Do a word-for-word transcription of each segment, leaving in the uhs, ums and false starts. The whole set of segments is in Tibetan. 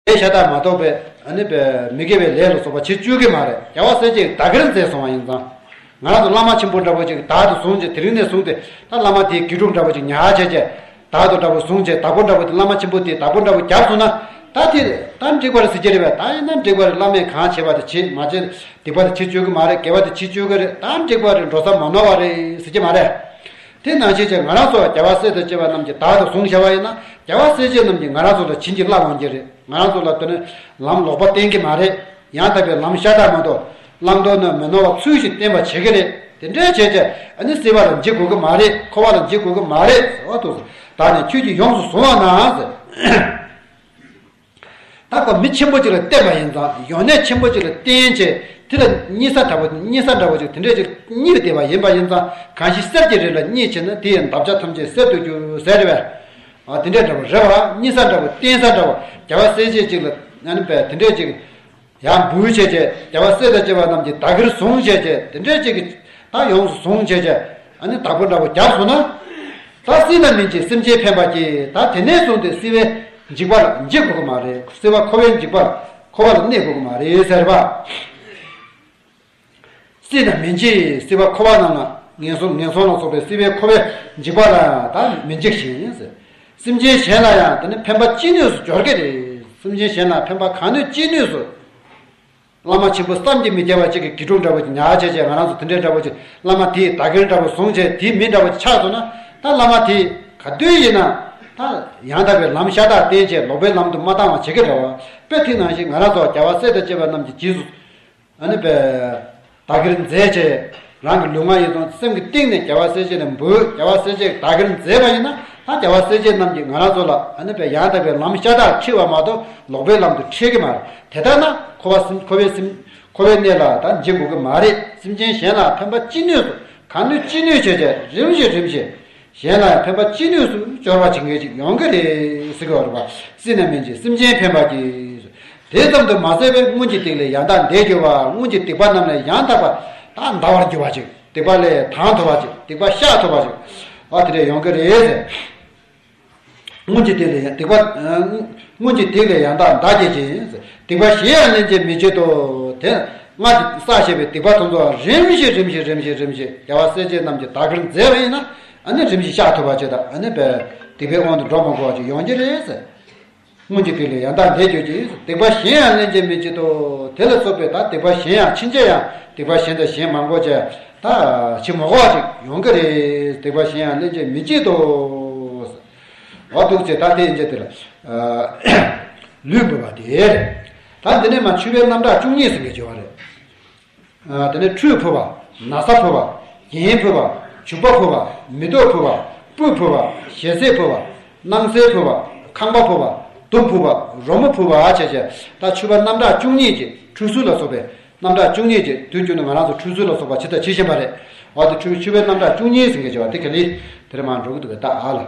ལས་ཤ་སྟག་མ་གཏོགས་པའི་ཨ་ནི་པའི་མི་དགེ་བའི་ལས་ལ་སོགས་པ་བྱེད་བཅུག་གི་མ་རེད། རྒྱལ་བ་སྲས་བཅས་བདག་གིར་མཛད་སོང་བ་ཡིན་ཙང་། ང་རང་ཚོ་བླ་མ་ཆེན་པོ་འདྲ་པོ་ཅིག་བདག་ཏུ་བཟུང་བྱས། དེ་རིང་ནས་བཟུང་སྟེ་ད་བླ་མ་དེའི་དགེ་ཕྲུག་འདྲ་པོ་ཅིག་ཉར་བྱས་བྱས། བདག་ཏུ་འདྲ་པོ་བཟུང་བྱས། བདག་པོ་འདྲ་པོ་དེ་བླ་མ་ཆེན་པོ་དེའི་བདག་པོ་འདྲ་པོ་བརྒྱབ་སོང་ན། ད་དེ་ད་འགྲིག་པ་རེད་ཟེར་གྱི་རེད་པས། ད་ཡིན་ན་འགྲིག་པ་རེད། བླ་མས་གང་བྱས་པ་དེ་བྱེད། མ་བྱས་སྡིག་པ་དེ་བྱེད་བཅུག་གི་མ་རེད། དགེ་བ་དེ་བྱེད་བཅུག་གི་རེད། ད་འགྲིག་པ་རེད། འགྲོ་ས་མ་ནོར་བ་རེད་ཟེར་གྱི་མ་རེད། དེ་ནང་བཞིན་བྱས་ང་རང་ཚོ་རྒྱལ་བ་སྲས་དང་བཅས་པ་རྣམས་ཀྱིས་བདག་ཏུ་བཟུང་བྱས་པ་ཡིན་ན། རྒྱལ་བ་སྲས་བཅས་རྣམས་ཀྱིས་ང་རང་ཚོ་ལ་བྱིན་གྱིས་བརླབས་འོང་གི་རེད། ང་རང་ཚོ་ལ་དེ་ནི་ལམ་ལོག་པ་བསྟན་གྱི་མ་རེད། ཡང་དག་པའི་ལམ་ཤ་སྟག་མ་གཏོགས། བླང་དོར་ནི་མི་ནོར་བ་ཚུལ་བཞིན་བསྟན་པ་བྱེད་ཀྱི་རེད། དེ་འདྲའི་བྱས་བྱས་ཨ་ནི་སྲིད་པ་ལ་འཇིགས་དགོས་ཀྱི་མ་རེད། འཁོར་བ་ལ་འཇིགས་དགོས་ཀྱི་མ་རེད་ཟེར་བ་འདུག། བདག་ནི་ཁྱོད་ཀྱིས་ཡོངས་སུ་བཟུང་བ་ན་ཟེར། ད་ཁོ་མི་ཆེན་པོ་ཅིག་ལ་བསྟེན་པ་ཡིན་ཙང་། ཡོན་གནས་ཆེན་པོ་ཅིག་ལ་བསྟེན་བྱས། དེ་ལ་གཉིད་ས་འདྲ་པོ་གཉིད་ས་འདྲ་པོ་ཅིག་དེ་འདྲས་ཅིག་གཉིད་བསྡད་པ་ཡིན་པ་ཡིན་ཙང་། གང་ཞིག་གསེར་གྱི་རི་ལ་གཉིད་བྱས་ན། དེ་ཡི་འདབ་ཆགས་ཐམས་ཅད་གསེར་དུ་འགྱུར་ཟེར་རེད་པས། ཨ་དེ་འདྲས་འདྲ་པོ་རེད་པ། གཉིད་ས་འདྲ་པོ་བསྟེན་ས་འདྲ་པོ། རྒྱལ་བ་སྲས་བཅས་ཅིག་ལ་ཨ་ནི་པས་དེ་འདྲས་ཅིག་ཡར་འབུལ་བྱས་བྱས། རྒྱལ་བ་སྲས་དང་བཅས་པ་རྣམས་ཀྱིས་བདག་གིར་བཟུང་བྱས་བྱས། དེ་འདྲས་ཅིག་གིས་ད་ཡོངས་སུ་བཟུང་བྱས་བྱས། ཨ་ནི་བདག་པོ་འདྲ་པོ་བརྒྱབ་སོང་ན། ད་སྲིད་ན་མི་འཇིགས་སེམས་ཅན་ཕན་པ་སྐྱེ། ད་དེ་ནས་བཟུང་སྟེ་སྲིད་པའི་འཇིགས་པ་ལ་འཇིགས་དགོས་ཀྱི་མ་རེད། སྲིད་པ་འཁོར་བའི་འཇིགས་པ་ལ་འཁོར་བ་ལ་གནས་དགོས་ཀྱི་མ་རེད་ཟེར་བ། སྲིད་ན་མི་འཇིགས། སྲིད་པ་འཁོར་བ་རྣམས་ལ་ངན་སོང་ངན་སོང་ལ་སོགས་པའི་སྲིད་པའི་འཁོར་བའི་འཇིགས་པ་ལ་ད་མི་འཇིགས་ཤིང་ཟེར། སེམས་ཅན་གཞན་ལ་ཡང་དེ་ནི་ཕན་པ་ཅི་ནུས་སུ་སྦྱོར་གྱི་རེད། སེམས་ཅན་གཞན་ལ་ཕན་པ་གང་ནུས་ཅི་ནུས་སུ། བླ་མ་ཆེན་པོ་བསམ་གྱིས་མི་ཁྱབ་པ་ཅིག་གི་དགེ་ཕྲུག་འདྲ་པོ་ཅིག་ཉར་བྱས་བྱས། ང་རང་ཚོ་དེ་འདྲའི་འདྲ་པོ་ཅིག་བླ་མ་དེའི་བདག་གིར་འདྲ་པོ་བཟུང་བྱས། དེའི་མི་འདྲ་པོ་ཅིག་ཆགས་སོང་ན། ད་བླ་མ་དེས་ག་དུས་ཡིན་ན་ད་ཡང་དག་པའི་ལམ་ཤ་སྟག་བསྟན་བྱས། ལོག་པའི་ལམ་དུ་མ་བཏང་བ་བྱེད་ཀྱི་རེད་པ། དཔེ་དེ་ནང་བཞིན་ང་རང་ཚོ་རྒྱལ་བ་སྲས་དང་བཅས་པ་རྣམས་ཀྱི་རྗེས་སུ་ཨ་ནི་པས་བདག་གིར་མཛད་བྱས། རང་གི་ལུས་ངག་ཡིད་གསུམ་སེམས་ཀྱི་གཏིང་ནས་རྒྱལ་བ་སྲས་བཅས་ལ་འབུལ། རྒྱལ་བ་སྲས་བཅས་བདག་གིར་མཛད་པ་ཡིན་ན། ད་རྒྱལ་བ་སྲས་བཅས་རྣམས་ཀྱིས་ང་རང་ཚོ་ལ་ཨ་ནི་པས་ཡང་དག་པའི་ལམ་ཤ་སྟག་ཁྲིད་པ་མ་གཏོགས། ལོག་པའི་ལམ་དུ་ཁྲིད་ཀྱི་མ་རེད། དེ་ལྟར་ན་འཁོར་བ་སེམས་འཁོར་བའི་སེམས་འཁོར་བའི་གནས་ལ་ད་འཇིགས་དགོས་ཀྱི་མ་རེད། སེམས་ཅན་གཞན་ལ་ཕན་པ་ཅི་ནུས་སུ་གང་ནུས་ཅི་ནུས་བྱས་བྱས། རིམ་བཞིན་རིམ་བཞིན་གཞན་ལ་ཕན་པ་ཅི་ནུས་སུ་སྦྱོར་བ་བྱེད་མཁན་ཅིག་ཡོང་གི་རེད་ཟེར་གྱི་ཡོད་རེད་པ། སྲིད་ན་མི་འཇིགས་སེམས་ཅན་ཕན་པ་སྐྱེ། དེ་ཙམ་དུ་མ་ཟད་པའི་སྔོན་གྱི་སྡིག་ལས་ཡང་དག་འདས་གྱུར་པ། སྔོན་གྱི་སྡིག་པ་རྣམས་ལས་ཡང་དག་པ་དང་འདའ་བར་འགྱུར་བ་ཅིག་སྡིག་པ་ལས་དྭངས་ཐུབ་པ་ཅིག་སྡིག་པ་བཤགས་ཐུབ་པ་ཅིག་ཨ་དེ་འདྲ་ཡོང་གི་རེད་ཟེར། སྔོན་གྱི་སྡིག་ལས་ཡང་སྡིག་པ། སྔོན་གྱི་སྡིག་ལས་ཡང་དག་འདའ་བྱེད་ཅིང་། སྡིག་པ་གཞན་ཡང་ལེན་བྱེད་མི་བྱེད་དོ། དེ་སྔར་གྱི་བསགས་བཞག་པའི་སྡིག་པ་དེ་ཚོ་རིམ་བཞིན་རིམ་བཞིན་རིམ་བཞིན་རིམ་བཞིན་རྒྱལ་བ་སྲས་བཅས་རྣམས་ཀྱིས་བདག་གིར་མཛད་པ་ཡིན་ན། ཨ་ནི་རིམ་བཞིན་བཤགས་ཐུབ་པ་བྱེད་དང་། ཨ་ནི་པས་སྡིག་པའི་དབང་དུ་འགྲོ་མ་དགོས་པ་ཅིག་ཡོང་གི་རེད་ཟེར། སྔོན་གྱི་སྡིག་ལས་ཡང་དག་འདས་གྱུར་ཅིང་། སྡིག་པ་གཞན་ཡང་ལེན་བྱེད་མི་བྱེད་དོ། དེ་ལ་སོགས་པའི་ད་སྡིག་པ་གཞན་ཡང་ཕྱིན་ཆད་ཡང་སྡིག་པ་གཞན་དང་གཞན་མང་པོ་ཅིག་ད་བྱེད་མ་དགོས་པ་ཅིག་ཡོང་གི་རེད། སྡིག་པ་གཞན་ཡང་ལེན་བྱེད་མི་བྱེད་དོ། འོ་འདུག་ཅེས་ད་དེ་ཡིན་ཅེས་དེ་ལ་ལུས་འབུལ་བ་དེ་རེད། ད་འདི་ནས་མ་མཆོད་པའི་རྣམ་གྲངས་བཅུ་གཉིས་ཟེར་མཁན་བྱུང་བ་རེད། དེ་ནས་ཁྲུས་ཕུལ་བ། ན་བཟའ་ཕུལ་བ། རྒྱན་ཕུལ་བ། བྱུག་པ་ཕུལ་བ། མེ་ཏོག་ཕུལ་བ། སྤོས་ཕུལ་བ། ཞལ་ཟས་ཕུལ་བ། སྣང་གསལ་ཕུལ་བ། ཁང་པ་ཕུལ་བ། གདུགས་ཕུལ་བ། རོལ་མོ་ཕུལ་བ་བྱས་བྱས། ད་མཆོད་པ་རྣམ་གྲངས་བཅུ་གཉིས་ཀྱི་ཁྲུས་གསོལ་ལ་སོགས་པའི་རྣམ་གྲངས་བཅུ་གཉིས་ཀྱི་དུས་རྒྱུན་དུ་ང་རང་ཚོ་ཁྲུས་གསོལ་ལ་སོགས་པ་ཇི་ལྟར་བྱེད་བཞིན་པ་རེད། འོ་དེ་ཁྲུས་མཆོད་པའི་རྣམ་གྲངས་བཅུ་གཉིས་ཟེར་མཁན་བྱས་པ་དེ་ག་ལེ་དེར་མར་འགྲོ་གི་འདུག་གས། ད་ཨ་ལ།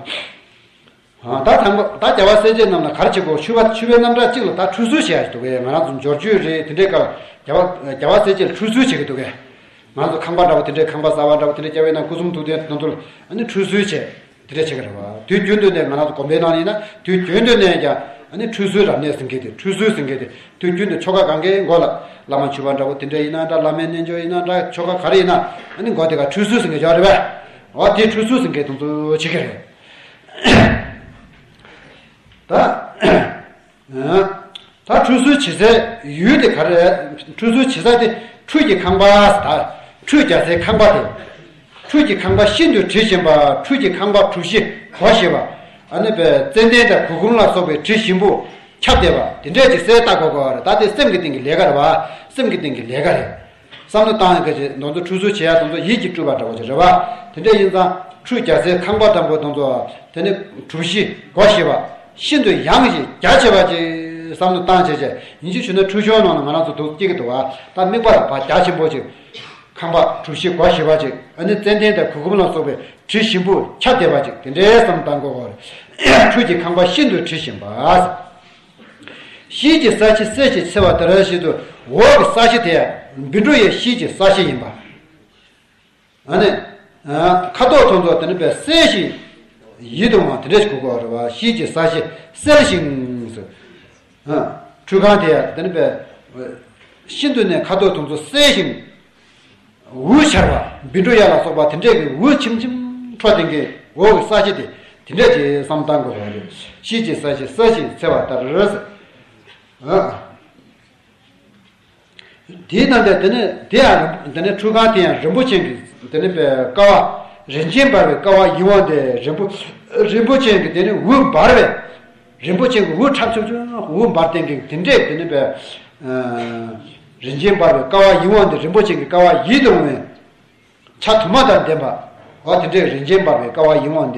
ད་དང་པོ་ད་རྒྱལ་བ་སྲས་བཅས་རྣམས་ལ་ག་རེ་བྱེད་དགོས། མཆོད་པ་མཆོད་པའི་རྣམ་གྲངས་གཅིག་ལ་ད་ཁྲུས་གསོལ་བྱེད་ཡ་ཞིག་འདུག་གས། ང་རང་ཚོ་འབྱོར་བཅུད་རེད། དེ་འདྲའི་སྐབས་རྒྱལ་བ་རྒྱལ་བ་སྲས་བཅས་ལ་ཁྲུས་གསོལ་བྱེད་ཀྱི་འདུག་གས། ང་ཚོ་ཁང་པ་འདྲ་པོ་དེ་འདྲའི་ཁང་པ་གསར་པ་འདྲ་པོ་དེ་འདྲའི་བསྐྱལ་བས་ན་སྐུ་གསུང་ཐུགས་རྟེན་དེ་ཚོ་ལ་ཨ་ནི་ཁྲུས་གསོལ་བྱེད་དེ་འདྲ་བྱེད་ཀྱི་རེད་བ། དུས་རྒྱུན་དུ་ནས་ང་རང་ཚོ་དགོན་པའི་ནང་ཡིན་ན་དུས་རྒྱུན་དུ་ནས་ཀྱང་ཨ་ནི་ཁྲུས་གསོལ་རབ་གནས་ཟེར་མཁན་དེ་ཁྲུས་གསོལ་ཟེར་མཁན་དེ་དུས་རྒྱུན་དུ་ཆོ་ག་གང་གའི་མགོ་ལ་བླ་མ་མཆོད་པ་འདྲ་པོ་དེ་འདྲ་ཡིན་ན་འདྲ། བླ་མའི་རྣལ་འབྱོར་ཡིན་ན་འདྲ། ཆོ་ག་ག་རེ་ཡིན་ན་ཨ་ནི་མགོ་དེ་ག་ཁྲུས་གསོལ་ཟེར་མཁན་ཅིག་ཡོད་རེད་བས། འོ་དེ་ཁྲུས་གསོལ་ཟེར་མཁན་དེ་ཚོ་བྱེད་ཀྱི་རེད། ད། ད་ཁྲུས་གསོལ་བྱེད་སའི་ཡུལ་དེ་ག་རེ་རེད། ཁྲུས་གསོལ་བྱེད་ས་དེ་ཁྲུས་ཀྱི་ཁང་པ། ད་ཁྲུས་རྒྱག་སའི་ཁང་པ་དེ། ཁྲུས་ཀྱི་ཁང་པ་ཤིན་ཏུ་དྲི་ཞིམ་པ། ཁྲུས་ཀྱི་ཁང་པ་གྲུ་བཞི་སྒོ་བཞི་པ། ཨ་ནི་པའི་ཙན་དན་དང་གུར་གུམ་ལ་སོགས་པའི་དྲི་ཞིམ་པོས་ཁྱབ་བསྡད་པ་དེ་འདྲས་ཀྱི་སའི་ལྟ་དགོས་དགོས་པ་རེད། ད་དེ་སེམས་ཀྱི་སྟེང་གི་ལས་ཀ་རེད་བ། སེམས་ཀྱི་སྟེང་གི་ལས་ཀ་རེད། བསམ་བློ་བཏང་ཡག་གི་དེ་ཚོ་ཁྲུས་གསོལ་བྱེད་ཡག་དེ་ཚོ་ཡིད་ཀྱིས་སྤྲུལ་པ་འདྲ་པོ་ཅིག་རེད་བ། དེ་འདྲ་ཡིན་ཙང་ཁྲུས་རྒྱག་སའི་ཁང་པ་འདྲ་པོ་དེ་ཚོ་དེ་ནི་གྲུ་བཞི་སྒོ་བཞི་པ་ཤིན་ཏུ་ཡངས་ཤིང་རྒྱ་ཆེ་བ་ཅིག་བསམ་བློ་བཏང་བྱས་བྱས། ཡིན་གཅིག་ཞུ་ན་ཁྲུས་ཆུང་ནང་ལ་ང་རང་ཚོ་འདུག་སྐྱེ་གི་འདུག་བ། ད་དམིགས་པ་ལ་ཕར་རྒྱ་ཆེན་པོ་ཅིག་ཁང་པ་གྲུ་བཞི་སྒོ་བཞི་པ་ཅིག་ཨ་ནི་ཙན་དན་དང་གུར་གུམ་ལ་སོགས་པའི་དྲི་ཞིམ་པོས་ཁྱབ་བསྡད་པ་ཅིག་དེ་འདྲའི་བསམ་བློ་བཏང་དགོས་པ་རེད། ཁྲུས་ཀྱི་ཁང་པ་ཤིན་ཏུ་དྲི་ཞིམ་པ། ཤེལ་གྱི་ས་གཞི་གསེར་གྱིས་ཚེར་བ་དེ་རང་བཞིན་དུ་འོག་གི་ས་གཞི་དེ་བཻ་ཌཱུརྱ་ཡི་ཤེལ་གྱི་ས་གཞི་ཡིན་པ། ཨ་ནི། ཁ་དོག་ཐོག་ཚོ་དེ་ནི་པའི་གསལ་ཞིང་ཡིད་དུ་འོང་བ་དེ་འདྲ་ཞིག་དགོས་ཀྱི་རེད་བ། ཤེལ་གྱི་ས་གཞི་གསལ་ཞིང་ཟེར། ཁྲུས་ཁང་དེ་ཡང་དེ་ནི་པས་ཤིན་ཏུ་ནས་ཁ་དོག་དེ་ཚོ་གསལ་ཞིང་། འོད་འཆར་བ་བཻ་ཌཱུརྱ་ལ་སོགས་པ་དེ་འདྲས་ཀྱི་འོད་ཆེམ་ཆེམ་འཕྲོ་ལྡན་གྱི་འོག་གི་ས་གཞི་དེ་དེ་འདྲས་ཀྱི་བསམ་བཏང་དགོས་པ་རེད། ཤེལ་གྱི་ས་གཞི་ས་གཞི་འཚེར་བ་ལྟར། དེའི་ནང་དེ་དེ་ནི་དེ་ཡང་དེ་ནི་ཁྲུས་ཁང་དེ་ཡང་རིན་པོ་ཆེ་གི་དེ་ནི་པའི་ཀ་བ་རིན་ཆེན་འབར་བའི་ཀ་བ་ཡིད་འོང་དེ་རིན་པོ་རིན་པོ་ཆེ་གི་དེ་ནི་འོད་འབར་བས། རིན་པོ་ཆེ་གི་འོད་ཁྲབ་ཆུབ་ཆུབ་འོད་འབར་ལྡན་གྱི་དེ་འདྲས་དེ་ནི་པའི་རིན་ཆེན་འབར་བའི་ཀ་བ་ཡིད་འོང་དེ་རིན་པོ་ཆེ་གི་ཀ་བ་ཡིད་དུ་འོང་བའི་བྱ་དུ་མ་དང་ལྡན་པ། འོ་དེ་འདྲའི་རིན་ཆེན་འབར་བའི་ཀ་བ་ཡིད་འོང་ལྡན།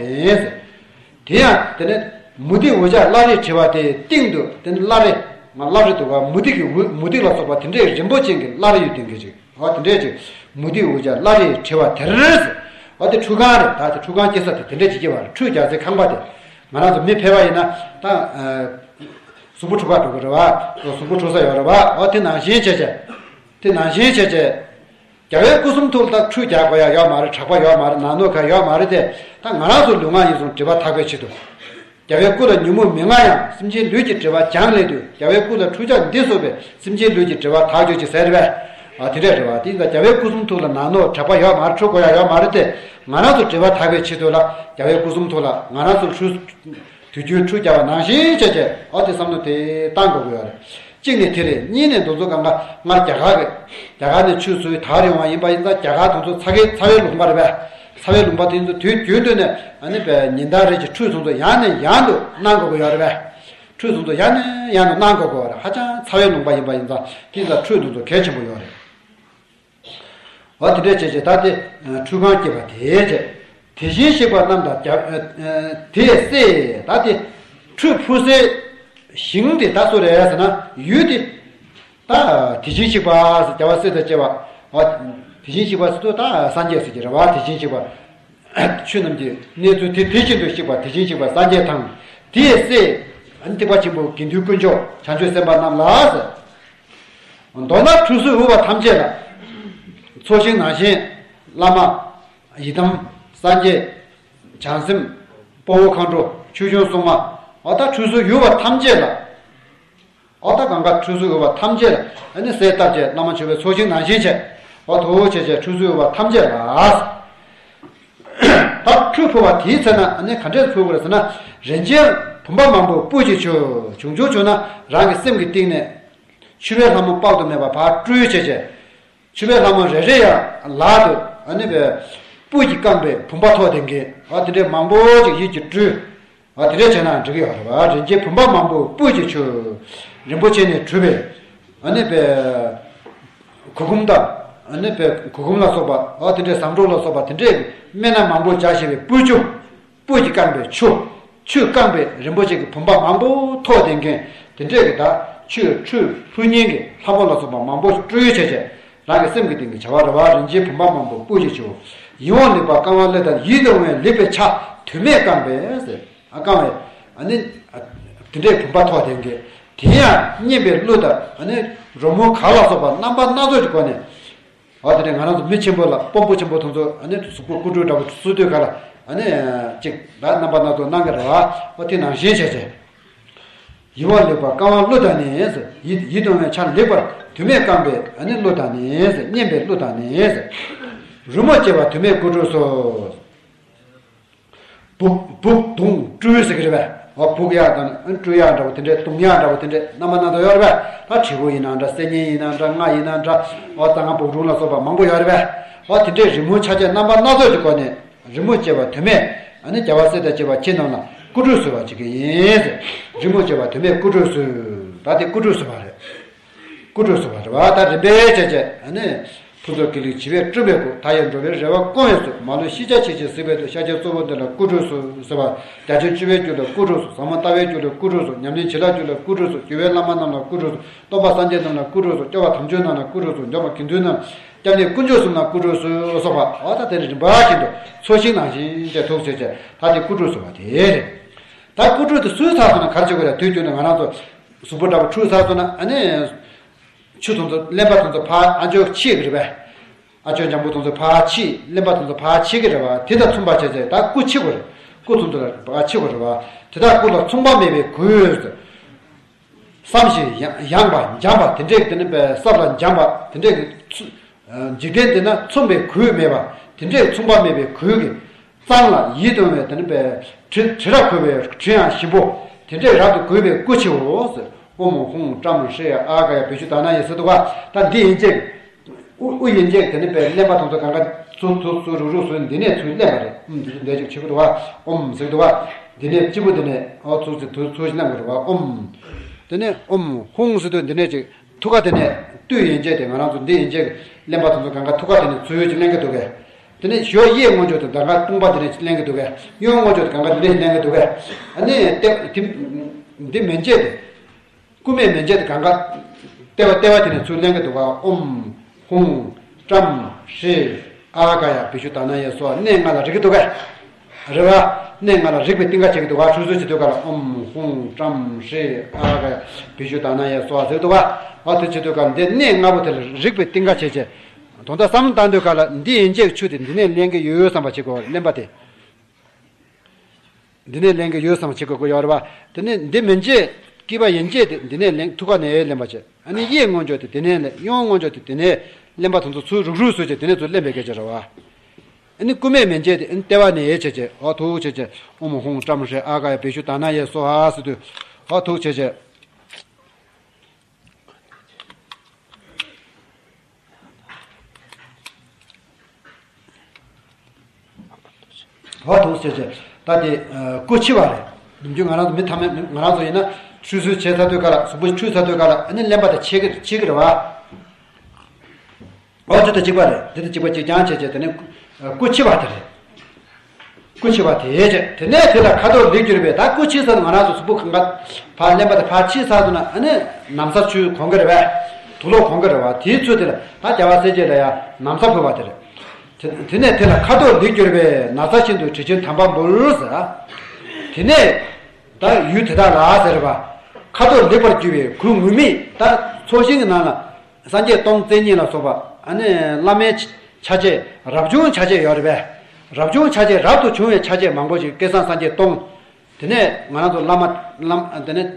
དེ་ཡང་དེ་ནི་མུ་ཏིག་འོད་ཆགས་བླ་རེ་བྲི་བ་དེའི་སྟེང་དུ་དེ་ནི་བླ་རེ་ང་བླ་རེ་འདུག་ག་མུ་ཏིག་གི་འོད་མུ་ཏིག་ལ་སོགས་པ་དེ་འདྲའི་རིན་པོ་ཆེ་གི་བླ་རེ་ཡོད་དེ་འགའ་ཅིག་འོ་དེ་འདྲའི་ཅིག་མུ་ཏིག་འོད་ཆགས་བླ་རེ་བྲི་བ་དེར། འོ་དེ་ཁྲུས་ཁང་རེད། ད་དེ་ཁྲུས་ཁང་སྐྱེ་ས་དེ་དེ་འདྲའི་ཅིག་སྐྱེ་བ་རེད། ཁྲུས་རྒྱག་སའི་ཁང་པ་དེ་ང་རང་ཚོ་མི་ཕལ་བ་ཡིན་ན་ད་གཟུགས་པོ་འཁྲུ་ཁ་འགྲོ་གི་རེད་བ། གཟུགས་པོ་འཁྲུ་ས་ཡོད་རེད་བ། འོ་དེ་ནང་བཞིན་བྱས་བྱས་དེ་ནང་བཞིན་བྱས་བྱས། རྒྱལ་བའི་སྐུ་གསུང་ཐུགས་ལ་ཁྲུས་རྒྱག་དགོས་ཡ་ཡོད་མ་རེད། གྲགས་པ་ཡོད་མ་རེད། ནག་ནོག་ག་ཡོད་མ་རེད་དེ། ད་ང་རང་ཚོ་ལུས་ངག་ཡིད་གསུམ་སྒྲིབ་པ་དག་པའི་ཆེད་དུ། རྒྱལ་བའི་སྐུ་ལ་ཉོན་མོངས་མི་མངའ་ཡང་། སེམས་ཅན་ལུས་ཀྱི་སྒྲིབ་པ་སྦྱང་སླད་དུ། རྒྱལ་བའི་སྐུ་ལ་ཁྲུས་ཆབ་འདི་གསོལ་བས། སེམས་ཅན་ལུས་ཀྱི་སྒྲིབ་པ་དག་གྱུར་ཅིག་ཟེར་བས། ཨ་དེ་འདྲས་རེད་བ། དེ་ཡིན་ཙང་རྒྱལ་བའི་སྐུ་གསུང་ཐུགས་ལ་ནག་ནོག་གྲགས་པ་ཡོད་མ་རེད། ཁྲུས་དགོས་ཡ་ཡོད་མ་རེད་དེ། ང་རང་ཚོ་སྒྲིབ་པ་དག་པའི་ཆེད་དུ་ལ་རྒྱལ་བའི་སྐུ་གསུང་ཐུགས་ལ་ང་རང་ཚོ་ཁྲུས་དུས་རྒྱུན་ཁྲུས་རྒྱག་པ་ནང་བཞིན་བྱས་བྱས། ཨ་དེ་བསམ་བློ་དེ་བཏང་དགོས་ཀྱི་ཡོད་རེད། གཅིག་ནས་དེ་རེད། གཉིས་ནས་འདི་ཚོ་གང་ག་སྔར་རྒྱ་གར་གྱི་རྒྱ་གར་ནས་ཆུ་བཟོས་དར་ཡོང་བ་ཡིན་པ་ཡིན་ཙང་རྒྱ་གར་དེ་ཚོ་ཚ་གི་ཚ་བའི་ལུང་པ་རེད་པས། ཚ་བའི་ལུང་པ་དེ་ཚོ་དུས་རྒྱུན་དུ་ནས་ཨ་ནི་པའི་ཉིན་ལྟར་རེ་གཅིག་ཁྲུས་དེ་ཚོ་ཡང་ནས་ཡང་དུ་གནང་དགོས་ཀྱི་ཡོད་རེད་པས། ཁྲུས་དེ་ཚོ་ཡང་ནས་ཡང་དུ་གནང་དགོས་ཀྱི་ཡོད་རེད། ཧ་ཅང་ཚ་བའི་ལུང་པ་ཡིན་པ་ཡིན་ཙང་དེ་ཚོ་ཁྲུས་དེ་ཚོ་གལ་ཆེན་པོ་ཡོད་རེད། འོ་དེ་འདྲས་བྱས་བྱས་ད་དེ་ཁྲུས་ཁང་སྐྱེས་པ་དེ་བྱས། དེ་བཞིན་གཤེགས་པ་རྣམས་དང་རྒྱ་དེས་བསྲེགས། ད་དེ་ཁྲུས་ཕུལ་སའི་ཞིང་དེ་ད་སུ་རེད་ཟེར་ན་ཡུལ་དེ། ད་དེ་བཞིན་གཤེགས་པ་ཟེར་རྒྱལ་བ་སྲས་དང་བཅས་པ། འོ་དེ་བཞིན་གཤེགས་པ་ཟེར་དུས་ད་སངས་རྒྱས་ཟེར་གྱི་རེད་བ། དེ་བཞིན་གཤེགས་པ། ཆོས་རྣམས་ཀྱི་གནས་ཚུལ་དེ་དེ་བཞིན་དུ་གཤེགས་པ་དེ་བཞིན་གཤེགས་པ་སངས་རྒྱས་དང་། དེས་བསྲེགས། ཐེག་པ་ཆེན་པོ་དགེ་འདུན་དཀོན་མཆོག་བྱང་ཆུབ་སེམས་དཔའ་རྣམས་ལ་ཟེར། མདོར་ན་ཁྲུས་གསོལ་དབུལ་བ་ཐམས་ཅད་ལ། ཚོགས་ཞིང་ནང་བཞིན་བླ་མ། ཡི་དམ། སངས་རྒྱས། བྱང་སེམས། དཔའ་བོ་མཁའ་འགྲོ། ཆོས་སྐྱོང་སྲུང་མ། འོ་ད་ཁྲུས་གསོལ་དབུལ་བ་ཐམས་ཅད་ལ། འོ་ད་གང་ག་ཁྲུས་གསོལ་དབུལ་བ་ཐམས་ཅད་ལ་ཨ་ནི་གསལ་བཏབ་བྱས། བླ་མ་མཆོད་པའི་ཚོགས་ཞིང་ནང་བཞིན་བྱས། འོ་དོ་བྱས་བྱས་ཁྲུས་གསོལ་དབུལ་བ་ཐམས་ཅད་ལ། ད་ཁྲུས་ཕུལ་བ་དེའི་ཚེ་ན་ཨ་ནི་ག་འདྲས་ཕུལ་དགོས་རེད་ཟེར་ན། རིན་ཆེན་བུམ་པ་མང་པོ་སྤོས་ཀྱིས་ཕྱུག་བྱུང་ཆུང་བྱུང་ན་རང་གི་སེམས་ཀྱི་གཏིང་ནས་མཆོད་པའི་ལྷ་མོ་དཔག་ཏུ་མེད་པ་ཕར་སྤྲུལ་བྱས་བྱས། མཆོད་པའི་ལྷ་མོ་རེ་རེ་ཡ་ལག་ཏུ་ཨ་ནི་པའི་སྤོས་ཀྱིས་བཀང་པའི་བུམ་པ་ཐོགས་ལྡན་གྱི་འོ་དེ་འདྲའི་མང་པོ་ཅིག་ཡིད་ཀྱིས་སྤྲུལ། འོ་དེ་འདྲའི་བྱས་ན་འགྲིག་གི་ཡོད་རེད་བ། རིན་ཆེན་བུམ་པ་མང་པོ་སྤོས་ཀྱིས་ཕྱུག་རིན་པོ་ཆེ་ནས་གྲུབ་པའི་ཨ་ནི་པའི་གུར་གུམ་དང་ཨ་ནི་པའི་གུར་གུམ་ལ་སོགས་པ། འོ་དེ་འདྲའི་ཟངས་དྲུག་ལ་སོགས་པ་དེ་འདྲའི་སྨན་སྣ་མང་པོ་སྦྱར་བཞིན་པའི་སྤོས་ཆུ། སྤོས་ཀྱིས་བཀང་པའི་ཆུ། ཆུས་བཀང་པའི་རིན་པོ་ཆེ་གི་བུམ་པ་མང་པོ་ཐོགས་ལྡན་མཁན་དེ་འདྲས་ཀྱི་ད་ཆུས་ཁྲུས་ཕུལ་མཁན་གྱི་ལྷ་མོ་ལ་སོགས་པ་མང་པོ་སྤྲུལ་བྱས་བྱས། རང་གི་སེམས་ཀྱི་སྟེང་གི་བྱ་བ་རེད་བ། རིན་ཆེན་བུམ་པ་མང་པོ་སྤོས་ཀྱིས་ཕྱུག་ཡིད་འོང་ལེགས་པར་བཀང་བ་ལ་ད་ཡིད་དུ་འོང་བའི་ལེགས་པའི་ཆ་དུ་མས་བཀང་པས་ཟེར། ཨ་བཀང་བའི་ཨ་ནི་དེ་འདྲས་བུམ་པ་ཐོགས་ལྡན་མཁན་དེ་ཡང་སྙན་པའི་གླུ་དང་ཨ་ནི་རོལ་མོའི་གར་ལ་སོགས་པ་རྣམ་པ་སྣ་ཚོགས་ཀྱི་སྒོ་ནས། འོ་དེ་ནས་ང་རང་ཚོ་མི་ཆེན་པོ་ལ་དཔོན་པོ་ཆེན་པོ་དེ་ཚོ་ཨ་ནི་གཟུགས་པོ་སྐུ་ཕྲུག་འདྲ་པོ་བསུ་དུས་ག་ལ་ཨ་ནི་ཅིག་ད་རྣམ་པ་སྣ་ཚོགས་གནང་གི་རེད་བ། འོ་དེ་ནང་བཞིན་བྱས་བྱས། ཡིད་འོང་ལེགས་པར་བཀང་བ་གླུ་དང་ནི་ཟེར། ཡིད་ཡིད་དུ་འོང་བའི་ཆ་ལེགས་པར་དུ་མས་བཀང་པའི་ཨ་ནི་གླུ་དང་ནི་ཟེར། སྙན་པའི་གླུ་དང་ནི་ཟེར། རོལ་མོ་བཅས་པ་དུ་མས་བསྐུལ་གྲོལ་སོ། སྦུག་སྦུག་བརྡུང་སྤྲུལ་ཟེར་གྱི་རེད་པས། འོ་སྦུག་ཡག་དང་སྤྲུལ་ཡག་འདྲ་བོ་དེ་འདྲས་བརྡུང་ཡག་འདྲ་བོ་དེ་འདྲས་རྣམ་པ་སྣ་ཚོགས་ཡོད་རེད་པས། ད་དྲིལ་བུ་ཡིན་ན་འདྲ། གསེར་སྙན་ཡིན་ན་འདྲ། རྔ་ཡིན་ན་འདྲ། འོ་རྩྭ་རྔ་སྦུག་དྲུང་ལ་སོགས་པ་མང་པོ་ཡོད་རེད་པས། འོ་དེ་འདྲས་རི་མོའི་ཆ་བྱད་རྣམ་པ་སྣ་ཚོགས་ཀྱི་སྒོ་ནས་རི་མོ་བཅས་པ་དུ་མས་ཨ་ནི་རྒྱལ་བ་སྲས་དང་བཅས་པ་ཁྱེད་རྣམས་ལ་བསྐུལ་གྲོལ་གསོལ་བ་བྱེད་ཀྱི་ཡིན་ཟེར། རི་མོ་བཅས་པ་དུ་མས་བསྐུལ་གྲོལ་གསོལ། ད་དེ་བསྐུལ་གྲོལ་གསོལ་བ་རེད། བསྐུལ་གྲོལ་གསོལ་བ་རེད་བ། ད་རིམ་པས་བྱས་བྱས་ཨ་ནི་ཕུན་ཚོགས་དགེ་ལེགས་བྱེ་བས་བསྐྲུན་པའི་སྐུ། མཐའ་ཡས་འགྲོ་བའི་རེ་བ་སྐོང་བའི་ཚུལ། མ་ལུས་ཤེས་བྱ་ཆེས་ཆེར་གཟིགས་པའི་ཚུལ། ཤཱཀྱའི་གཙོ་བོ་འདི་ལ་བསྐུལ་གྲོལ་གསོལ་ཟེར་བ། རྒྱ་ཆེན་སྤྱོད་པའི་རྒྱུ་ལ་བསྐུལ་གྲོལ་གསོལ། ཟབ་མོ་ལྟ་བའི་རྒྱུ་ལ་བསྐུལ་གྲོལ་གསོལ། ཉམས་ལེན་བྱེད་ལས་རྒྱུ་ལ་བསྐུལ་གྲོལ་གསོལ། དགེ་བའི་བླ་མ་རྣམས་ལ་བསྐུལ་གྲོལ་གསོལ། སྟོན་པ་སངས་རྒྱས་རྣམས་ལ་བསྐུལ་གྲོལ་གསོལ། སྐྱོབ་པ་དམ་ཆོས་རྣམས་ལ་བསྐུལ་གྲོལ་གསོལ། འཇོམས་པ་དགེ་འདུན་རྣམས། སྐྱབས་གནས་དཀོན་མཆོག་གསུམ་ལ་བསྐུལ་གྲོལ་གསོལ་སོགས་པ། འོ་ད་དེ་ནི་རིམ་པ་བཞིན་དུ་ཚོགས་ཞིང་ནང་བཞིན་བྱས་ཐུགས་བྱས་བྱས་ད་དེ་བསྐུལ་གྲོལ་གསོལ་བ་དེ་རེད། ད་བསྐུལ་གྲོལ་དེ་སུའི་ཚར་སོང་ན་ག་རེ་བྱེད་དགོས་རེད། དུས་རྒྱུན་དུ་ང་རང་ཚོ་གཟུགས་པོ་འདྲ་པོ་འཁྲུ་ཚར་སོང་ན་ཨ་ནི། ཆུ་དེ་ཚོ་རློན་པ་དེ་ཚོ་ཕར་ཨ་མཆོག་ཕྱིས་ཀྱི་རེད་པས། ཨ་མཆོག་འཇམ་པོ་དེ་ཚོ་ཕར་ཕྱིས། རློན་པ་དེ་ཚོ་ཕར་ཕྱིས་ཀྱི་རེད་པ། དེ་དང་མཚུངས་པ་བྱས་ཚེ་ད་སྐུ་ཕྱི་དགོས་རེད། སྐུ་དེ་ཚོ་ལ་ཕར་ཕྱི་དགོས་རེད་པ། དེ་དག་སྐུ་ལ་མཚུངས་པ་མེད་པའི་གོས། བསམ་ཞིང་ཡང་ཡངས་པ་འཇམ་པ་དེ་འདྲས་དེ་ནི་པའི་ས་ལ་འཇམ་པ་དེ་འདྲས་ཀྱི་ཚུ། འཇིག་རྟེན་འདི་ན་མཚུངས་པའི་གོས་མེད་པ་དེ་འདྲས་མཚུངས་པ་མེད་པའི་གོས་ཀྱི་གཙང་ལ་ཡིད་དུ་འོང་བའི་དེ་ནི་པའི་དྲི་དྲི་རབ་འཁོལ་བའི་དྲི་ཡང་ཞིམ་པོ་དེ་འདྲས་རབ་ཏུ་གོས་པའི་སྐུ་ཆེའོ། ཨོཾ་ཧཱུྃ་ཏྲཾ་ཧྲཱིཿ་ཨཱ་ག་ཡ་བི་ཤུ་དྷ་ན་ཡེ་ཟེར་འདུག་ག་ད་འདི་ཡན་ཆད་ཀྱི་དབུ་དབུ་ཡན་ཆད་ཀྱི་དེ་ནི་པའི་གླེན་པ་དང་ཚོ་གང་ག་ཚུར་ཚུར་ཚུར་རུག་རུག་ཚུར་འདི་ནས་ཚུར་གླེན་པ་རེད། ཨོཾ་འདི་ཚུར་འདས་ཅིག་ཆེ་གུ་འདུག་ག་ཨོཾ་ཟེར་འདུག་ག་འདི་ནས་སྤྱི་བོ་འདི་ནས་ཨོ་ཚུར་ཚུར་ཚུར་གླེན་པ་རེད་བ། ཨོཾ། དེ་ནས་ཨོཾ་ཧཱུྃ་ཟེར་དུས་འདི་ནས་ཅིག་ཐུགས་ཀ་དེ་ནས་སྟོད་ཡན་ཆད་དེ་ང་རང་ཚོ་འདི་ཡན་ཆད་ཀྱི་གླེན་པ་དེ་ཚོ་གང་ག་ཐུགས་ཀ་དེ་ནས་ཚུར་ཅིག་གླེན་གྱི་འདུག་གས། དེ་ནས་གཞོགས་གཡས་མངོན་ཕྱོགས་དེ་གང་ག་དཔུང་པ་དེ་ནས་གླེན་གྱི་འདུག་གས། གཡོན་མངོན་ཕྱོགས་དེ་གང་ག་འདི་ནས་གླེན་གྱི་འདུག་གས། ཨ་ནི་ལྟེ་འདི་འདི་མན་ཆད་དེ་སྐུ་སྨད་མན་ཆད་དེ་གང་ག་ལྟེ་བ་ལྟེ་བ་དེ་ནས་ཚུར་གླེན་གྱི་འདུག་ག་ཨོཾ་ཧཱུྃ་ཏྲཾ་ཧྲཱིཿ་ཨཱ་ག་ཡ་བི་ཤུ་དྷ་ན་ཡེ་སྭཱ་ཧཱ། གནས་ལྔ་ལ་རིག་གི་འདུག་གས། རེད་བ། གནས་ལྔ་ལ་རིག་པའི་གཏིང་ཁ་བྱེད་ཀྱི་འདུག་ག་ཁྲུས་གསོལ་བྱེད་དུས་ག་ལ་ཨོཾ་ཧཱུྃ་ཏྲཾ་ཧྲཱིཿ་ཨཱ་ག་ཡ་བི་ཤུ་དྷ་ན་ཡེ་སྭཱ་ཧཱ་ཟེར་གྱི་འདུག་ག་འོ་དེ་བྱེད་དུས་ག་ལ་འདི་གནས་ལྔ་པོ་དེ་ལ་རིག་པའི་གཏིང་ཁ་བྱེད་བྱེད། དོན་དག་བསམ་བློ་བཏང་དུས་ག་ལ་འདི་ཡན་ཆད་ཆུ་དེ་འདི་ནས་ལེན་གྱི་ཡོད་བསམ་པ་བྱེད་དགོས་གླེན་པ་དེ། འདི་ནས་ལེན་གྱི་ཡོད་བསམ་བྱེད་དགོས་ཀྱི་ཡོད་རེད་བ། དེ་ནས་འདི་མན་ཆད་སྐེད་པ་ཡན་ཆད་དེ་འདི་ནས་ལེན་ཐུགས་ཀ་ནས་ལེན་པ་བྱེད། ཨ་ནི་གཡས་མངོན་ཕྱོགས་དེ་དེ་ནས་ལེན། གཡོན་མངོན་ཕྱོགས་དེ་དེ་ནས་ལེན་པ་དེ་ཚོ་ཚུར་རུག་རུག་བཟོས་བྱས་དེ་ནས་ཚུར་ལེན་པའི་སྐད་ཆ་རེད་བ། ཨ་ནི་སྐུ་སྨད་མན་ཆད་དེ་ཨ་ནི་ལྟེ་བ་ནས་བྱས་བྱས་ཨོ་ཐུགས་བྱས་བྱས་ཨོཾ་ཧཱུྃ་ཏྲཾ་ཧྲཱིཿ་ཨཱ་ག་ཡ་བི་ཤུ་དྷ་ན་ཡེ་སྭཱ་ཧཱ་ཟེར་དུས་ཨོ་ཐུགས་བྱས་བྱས། ཧོ་ཐུགས་ཆེ་ཆེ། ད་དེ་སྐུ་ཕྱི་བ་རེད། ནམ་རྒྱུན་ང་རང་ཚོ་མི་ཐ་མ་ང་རང་ཚོ་ཡིན་ན་ཁྲུས་གསོལ་བྱས་ཚར་དུས་ག་ལ་གཟུགས་པོ་ཁྲུས་ཚར་དུས་ག་ལ་ཨ་ནི་གླེན་པ་དེ་ཕྱི་གི་ཕྱི་གི་རེད་བ། ཨོ་དེ་དང་གཅིག་པ་རེད། དེ་དང་གཅིག་པ་གཅིག་རྐྱང་བྱས་བྱས་དེ་ནི་སྐུ་ཕྱི་བ་དེ་རེད། སྐུ་ཕྱི་བ་དེ་བྱས་དེ་ནས་དེ་ལ་ཁ་དོག་ལེགས་གྱུར་པས། ད་སྐུ་ཕྱི་ས་ང་རང་ཚོ་གཟུགས་པོ་གང་ག་ཕར་གླེན་པ་དེ་ཕར་ཕྱི་ས་དུས་ན་ཨ་ནི་ན་བཟའ་ཆུ་གོན་གི་རེད་བས། དུག་ལོག་གོན་གི་རེད་བ། དེའི་ཚུལ་དེ་ལ་ད་རྒྱལ་བ་སྲས་བཅས་ལ་ཡང་ན་བཟའ་ཕུལ་བ་དེ་རེད། དེ་དེ་ནས་དེ་ལ་ཁ་དོག་ལེགས་གྱུར་པས། ན་བཟའ་ཤིན་ཏུ་དྲི་ཆུས་དམ་པ་འབུལ་ཟེར། དེ་ནས་ད་ཡུལ་དེ་དག་ལ་ཟེར་བ། ཁ་དོག་ལེགས་པར་གྱུར་པའི་གོས་ངུར་སྨྲིག་ད་ཚོགས་ཞིང་གི་ནང་ལ་སངས་རྒྱས་སྟོང་བརྩེགས་གཉིས་ལ་སོགས་པ་ཨ་ནི་བླ་མའི་ཆ་བྱད་རབ་བྱུང་ཆ་བྱད་ཡོད་རེད་པས། རབ་བྱུང་ཆ་བྱད་རབ་ཏུ་བྱུང་བའི་ཆ་བྱད་མང་པོ་ཞིག་སྐལ་བཟང་སངས་རྒྱས་སྟོང་། དེ་ནས་ང་རང་ཚོ་བླ་མ་བླ་མ་དེ་ནས་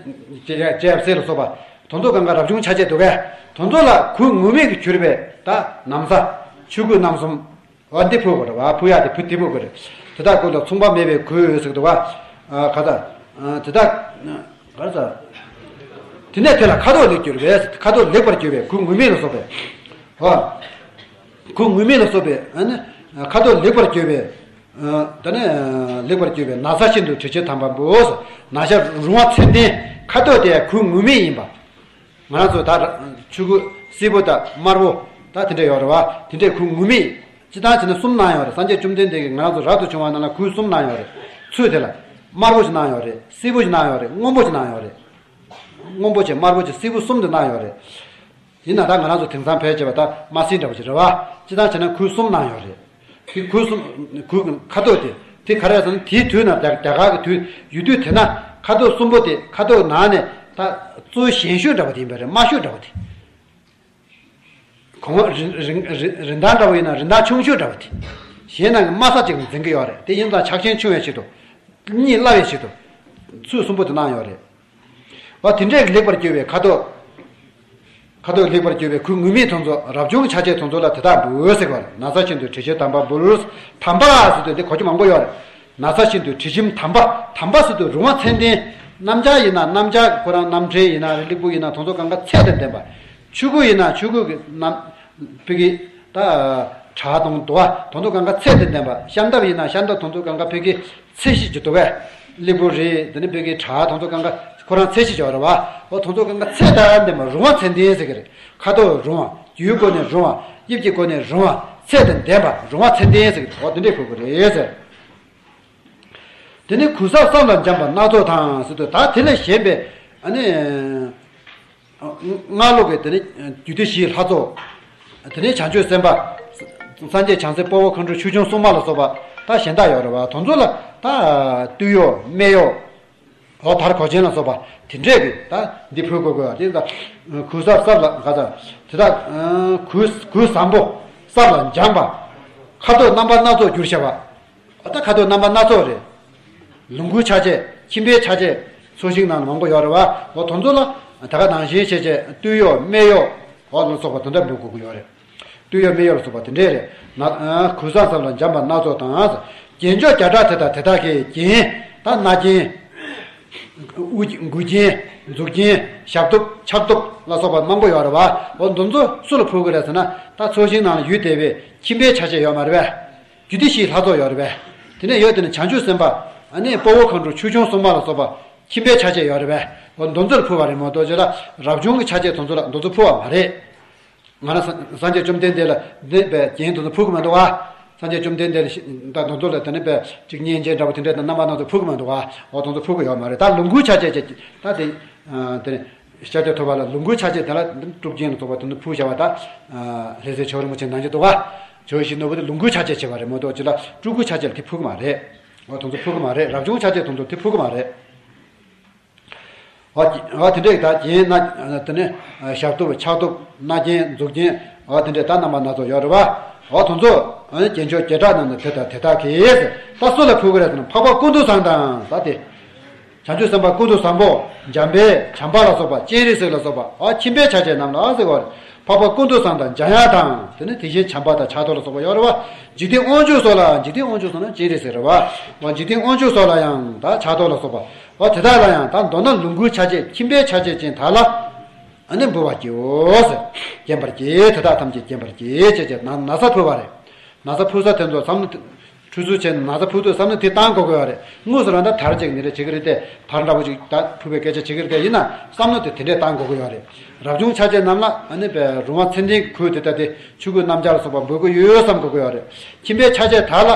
རྗེ་རྗེ་ཡབ་སྲས་ལ་སོགས་པ་དེ་ཚོ་གང་ག་རབ་བྱུང་ཆ་བྱད་འདུག་གས། དེ་ཚོ་ལ་གོས་ངུར་སྨྲིག་གིས་གྱུར་པའི་ད་ན་བཟའ་ཆོས་གོས་རྣམ་གསུམ། འོ་འདི་ཕུལ་དགོས་རེད་བ། ཕུལ་ཡག་དེ་ཕུལ་དེ་ཕུལ་དགོས་རེད། དེ་དག་ཀུན་ལ་མཚུངས་པ་མེད་པའི་གོས་ཟེར་གི་འདུག་བ། ཨ་ག་ད། ཨ་དེ་དག་ག་རེ་ཟ། དེ་ནས་དེ་ལ་ཁ་དོག་ལེགས་གྱུར་པས། ཁ་དོག་ལེགས་པར་གྱུར་པའི་གོས་ངུར་སྨྲིག་ལ་སོགས་པའི། འོ། གོས་ངུར་སྨྲིག་ལ་སོགས་པའི་ཨ་ནི་ཁ་དོག་ལེགས་པར་གྱུར་པའི། ཨ་ད་ནི་ལེགས་པར་གྱུར་པའི་ན་བཟའ་ཤིན་ཏུ་དྲི་ཆུས་དམ་པ་འབུལ། ན་བཟའ་རུང་བ་ཚད་ལྡན་ཁ་དོག་དེ་གོས་ངུར་སྨྲིག་ཡིན་པ། ང་རང་ཚོ་ད་ཆོས་གོས་སེར་པོ་དང་དམར་པོ་ད་དེ་འདྲ་ཡོད་རེད་བ། དེ་འདྲའི་གོས་ངུར་སྨྲིག་སྤྱིར་བཏང་བྱས་ན་གསུམ་གནང་ཡོད་རེད། སངས་རྒྱས་བཅོམ་ལྡན་འདས་ཀྱིས་ང་རང་ཚོ་རབ་ཏུ་བྱུང་བ་རྣམས་ལ་གོས་གསུམ་གནང་ཡོད་རེད། ཚུལ་དེ་ལ་དམར་པོ་ཞིག་གནང་ཡོད་རེད། སེར་པོ་ཞིག་གནང་ཡོད་རེད། སྔོན་པོ་ཞིག་གནང་ཡོད་རེད། སྔོན་པོ་བྱས་དམར་པོ་བྱས་སེར་པོ་གསུམ་དུ་གནང་ཡོད་རེད། ཡིན་ན་ད་ང་རང་ཚོ་དེང་སང་ཕལ་ཆེ་བ་ད་དམར་སེར་འདྲ་བོ་ཞིག་རེད་བ། སྤྱིར་བཏང་བྱས་ན་གོས་གསུམ་གནང་ཡོད་རེད། དེ་གོས་གསུམ་གོས་ཀྱི་ཁ་དོག་དེ་དེ་ག་རེ་ཟེར་ན་དེའི་དུས་ན་རྒྱ་རྒྱ་གར་གྱི་དུས་ཡོད་དུས་དེ་ན་ཁ་དོག་གསུམ་པོ་དེ་ཁ་དོག་ནང་ནས་ད་གཙོ་བོ་ཞན་ཤོས་འདྲ་བོ་དེ་ཡིན་པ་རེད། དམའ་ཤོས་འདྲ་བོ་དེ། གོང་རིན་རིན་རིན་རིན་ཐང་འདྲ་བོ་ཡིན་ན་རིན་ཐང་ཆུང་ཤོས་འདྲ་བོ་དེ། གཞན་རྣམས་ཀྱི་དམའ་ས་ཅིག་ལ་འཛིན་གྱི་ཡོད་རེད། དེ་ཡིན་ཙང་ཆག་ཞེན་ཆུང་བའི་ཆེད་དུ། གཉིད་སླ་བའི་ཆེད་དུ། ཚུལ་གསུམ་པོ་དེ་གནང་ཡོད་རེད། འོ་དེ་འདྲའི་ལེགས་པར་གྱུར་པའི་ཁ་དོག་ཁ་དོག་ལེགས་པར་གྱུར་པའི་གོས་ངུར་སྨྲིག་དེ་ཚོ་རབ་བྱུང་ཆ་བྱད་དེ་ཚོ་ལ་དེ་དག་འབུལ་ཟེར་བ་རེད། ན་བཟའ་ཤིན་ཏུ་དྲི་ཆུས་དམ་པ་འབུལ། དམ་པ་ཟེར་དུས་འདི་གོ་རྒྱུ་མང་པོ་ཡོད་རེད། ན་བཟའ་ཤིན་ཏུ་དྲི་ཆུས་དམ་པ། དམ་པ་ཟེར་དུས་རུང་བ་ཚད་ལྡན། སྣམ་སྦྱར་ཡིན་ན་སྣམ་སྦྱར་ཁོ་རང་སྣམ་ཕྲེང་ཡིན་ན་རེད། སླིག་བུ་ཡིན་ན་དེ་ཚོ་གང་ག་ཚད་དང་ལྡན་པ། ཆོས་གོས་ཡིན་ན་ཆོས་གོས་ཀྱི་རྣམ་ཕུད་ཀྱི་ད་གྲྭ་དང་དུ་བ་དེ་ཚོ་གང་ག་ཚད་དང་ལྡན་པ། ཤམ་ཐབས་ཡིན་ན་ཤམ་ཐབས་དེ་ཚོ་གང་ག་ཕུད་ཀྱི་ཚད་གཞི་ཅིག་འདུག་གས། སླིག་བུ་རེད། དེ་ནས་བོད་ཀྱི་གྲྭ་དེ་ཚོ་གང་ག་ཁོ་རང་ཚད་གཞི་ཅིག་ཡོད་རེད་བ། འོ་དེ་ཚོ་གང་ག་ཚད་དང་ལྡན་པ་རུང་བ་ཚད་ལྡན་ཟེར་གི་རེད། ཁ་དོག་རུང་བ། རྒྱུའི་སྒོ་ནས་རུང་བ། དབྱིབས་ཀྱི་སྒོ་ནས་རུང་བ། ཚད་དང་ལྡན་པ་རུང་བ་ཚད་ལྡན་ཟེར་གི་རེད། འོ་དེ་འདྲས་ཕུལ་དགོས་རེད་ཟེར། དེ་ནས་གོས་གསར་བསམ་ལ་འཇམ་པ་སྣ་ཚོགས་དང་ཟེར་དུས་ད་དེ་ལས་གཞན་པའི་ཨ་ནི། སྔགས་ལུགས་ཀྱི་དེ་ནི་རྒྱུད་སྡེ་བཞིའི་ལྷ་ཚོགས། དེ་ནི་བྱང་ཆུབ་སེམས་དཔའ། སངས་རྒྱས་བྱང་སེམས་དཔའ་བོ་མཁའ་འགྲོ་ཆོས་སྐྱོང་སྲུང་མ་ལ་སོགས་པ་ད་གཞན་དག་ཡོད་རེད་བ། དེ་ཚོ་ལ་ད་སྟོད་གཡོགས་སྨད་གཡོགས། འོ་དར་གོས་ཆེན་ལ་སོགས་པ་དེ་འདྲས་ཀྱི་ད་འདི་ཕུལ་དགོས་དགོས་པ་དེ་ད་གོས་གསར་གསར་ལ་ག་ད་དེ་ད་གོས་གོས་བཟང་པོ་བསམ་ལ་འཇམ་པ། ཁ་དོག་རྣམ་པ་སྣ་ཚོགས་བསྒྱུར་བྱ་བ། ད་ཁ་དོག་རྣམ་པ་སྣ་ཚོགས་རེད། ལོངས་སྐུའི་ཆ་བྱད། ཁྱིམ་པའི་ཆ་བྱད། ཚོགས་ཞིང་ནང་ལ་མང་པོ་ཡོད་རེད་བ། འོ་དེ་ཚོ་ལ་ ད་ག་ནང་བཞིན་བྱས་བྱས་སྟོད་གཡོགས་སྨད་གཡོགས་འོག་ལ་སོགས་པ་དེ་འདྲ་འབུལ་དགོས་ཀྱི་ཡོད་རེད། སྟོད་གཡོགས་སྨད་གཡོགས་ལ་སོགས་པ་དེ་འདྲས་རེད། ན་གོས་བཟང་བསམ་ལ་འཇམ་པ་སྣ་ཚོགས་དང་། རྒྱན་མཆོག་བརྒྱ་ཕྲག་དེ་དང་དེ་དག་གི་རྒྱན། ད་རྣ་རྒྱན། དབུ་མགུལ་རྒྱན། མཛུབ་རྒྱན། ཞབས་གདུབ་ཕྱག་གདུབ་ལ་སོགས་པ་མང་པོ་ཡོད་རེད་བ། འོ་འདི་ཚོ་སུ་ལ་ཕུལ་དགོས་རེད་ཟེར་ན། ད་ཚོགས་ཞིང་ནང་ལ་ཡོད་བསྡད་པའི་ཁྱིམ་པའི་ཆ་བྱད་ཡོད་མ་རེད་པས། རྒྱུད་སྡེ་བཞིའི་ལྷ་ཚོགས་ཡོད་རེད་པས། དེ་ནས་ཡོད་དེ་ནི་བྱང་ཆུབ་སེམས་དཔའ། ཨ་ནི་དཔའ་བོ་མཁའ་འགྲོ་ཆོས་སྐྱོང་སྲུང་མ་ལ་སོགས་པ་ཁྱིམ་པའི་ཆ་བྱད་ཡོད་རེད་པས། འོ་འདི་ཚོ་ལ་ཕུལ་བ་རེད་མ་གཏོགས་ཅི་ལ་རབ་བྱུང་གི་ཆ་བྱད་དེ་ཚོ་ལ་འདི་ཚོ་ཕུལ་བ་མ་རེད། ང་རང་སངས་སངས་རྒྱས་བཅོམ་ལྡན་འདས་ལ་འདི་པའི་རྒྱན་དེ་ཚོ་ཕུལ་གི་མི་འདུག་བ། སངས་རྒྱས་བཅོམ་ལྡན་འདས་ལ་ཤི་ད་དེ་ཚོ་ལ་དེ་ནི་པའི་ཅིག་སྙན་རྒྱན་འདྲ་པོ་དེ་འདྲས་དང་རྣམ་པ་སྣ་ཚོགས་ཕུལ་གི་མི་འདུག་བ། འོ་དེ་ཚོ་ཕུལ་གི་ཡོད་མ་རེད། ད་ལོངས་སྐུའི་ཆ་བྱད་ཅེས་ད་དེ་དེ་ནི་ཤཱཀྱ་ཐུབ་པ་ལ་ལོངས་སྐུའི་ཆ་བྱད་དེ་ལ་འདི་སྒྲུབ་རྒྱན་ལ་སོགས་པ་དེ་ཚོ་ཕུལ་བྱ་བ་ད་ལྷ་སྲས་ཇོ་བོ་རིན་པོ་ཆེ་གནང་རྒྱུ་འདུག་བ། ཇོ་བོ་ཡིད་བཞིན་ནོར་བུ་དེ་ལོངས་སྐུའི་ཆ་བྱད་བྱས་པ་རེད་མ་གཏོགས་ཅི་ལ་སྤྲུལ་སྐུའི་ཆ་བྱད་ལ་དེ་ཕུལ་གི་མ་རེད། འོ་དེ་ཚོ་ཕུལ་གི་མ་རེད། རབ་བྱུང་ཆ་བྱད་དེ་ཚོ་དེ་ཕུལ་གི་མ་རེད། འོ་དེ་འོ་དེ་འདྲས་ད་རྒྱན་ན་དེ་ནས་ཞབས་གདུབ་ཕྱག་གདུབ་སྣ་རྒྱན་མཛུབ་རྒྱན་འོ་དེ་འདྲས་ད་རྣམ་པ་སྣ་ཚོགས་ཡོད་རེད་བ། འོ་དེ་ཚོ་རྒྱན་མཆོག་བརྒྱ་ཕྲག་རྣམས་ནི་དེ་དང་དེ་དག་གིས། ད་སུ་ལ་ཕུལ་གི་རེད་ཟེར་ན། འཕགས་པ་ཀུན་ཏུ་བཟང་དང་ད་དེ། བྱང་ཆུབ་སེམས་དཔའ་ཀུན་ཏུ་བཟང་པོ། འཇམ་དཔལ་བྱམས་པ་ལ་སོགས་པ། སྤྱན་རས་གཟིགས་ལ་སོགས་པ། འོ་ཁྱིམ་པའི་ཆ་བྱད་རྣམས་ལ་ཟེར་བ་རེད། འཕགས་པ་ཀུན་ཏུ་བཟང་དང་འཇམ་དབྱངས་དང་། དེ་ནི་དེ་བཞིན་བྱམས་པ་དང་ཕྱག་རྡོར་ལ་སོགས་པ་ཡོད་རེད་བ། འཇིག་རྟེན་དབང་ཕྱུག་སོགས་ལ། འཇིག་རྟེན་དབང་ཕྱུག་སོགས་ན་སྤྱན་རས་གཟིགས་རེད་བ། འོ་འཇིག་རྟེན་དབང་ཕྱུག་སོགས་ལ་ཡང་ད་ཕྱག་རྡོར་ལ་སོགས་པ། འོ་དེ་དག་ལ་ཡང་ད་མདོར་ན་ལོངས་སྐུའི་ཆ་བྱད་ཁྱིམ་པའི་ཆ་བྱད་ཅན་དག་ལ་ཨ་ནི་འབུལ་བར་བགྱིའོ་ཟེར། བརྒྱན་པར་བགྱི། དེ་དག་ཐམས་ཅད་བརྒྱན་པར་བགྱི་ཅེས་བྱས་ན་ན་བཟའ་ཕུལ་བ་རེད། ན་བཟའ་ཕུལ་ས་དེ་ཚོ་བསམ་བློ་ཁྲུས་གསོལ་བྱས་ནས་ན་བཟའ་ཕུལ་དུས་བསམ་བློ་དེ་བཏང་དགོས་ཀྱི་ཡོད་རེད། དངོས་སུ་རང་ད་དར་ཅིག་ནི་རེ་བྱེད་ཀྱི་རེད་དེ། དར་འདྲ་པོ་ཅིག་ད་ཕུལ་བའི་སྐད་ཆ་བྱེད་ཀྱི་རེད་དེ། ཡིན་ན་བསམ་བློ་དེ་དེ་འདྲས་བཏང་དགོས་ཀྱི་ཡོད་རེད། རབ་བྱུང་ཆ་བྱད་རྣམས་ལ་ཨ་ནི་པའི་རོལ་མོ་ཚེ་བརྟན་གྱི་གོས་དེ་ལྟ་སྟེ་ཆོས་གོས་སྣམ་སྦྱར་ལ་སོགས་པ་འབུལ་གྱི་ཡོད་བསམ་དགོས་ཀྱི་ཡོད་རེད། ཁྱིམ་པའི་ཆ་བྱད་དག་ལ་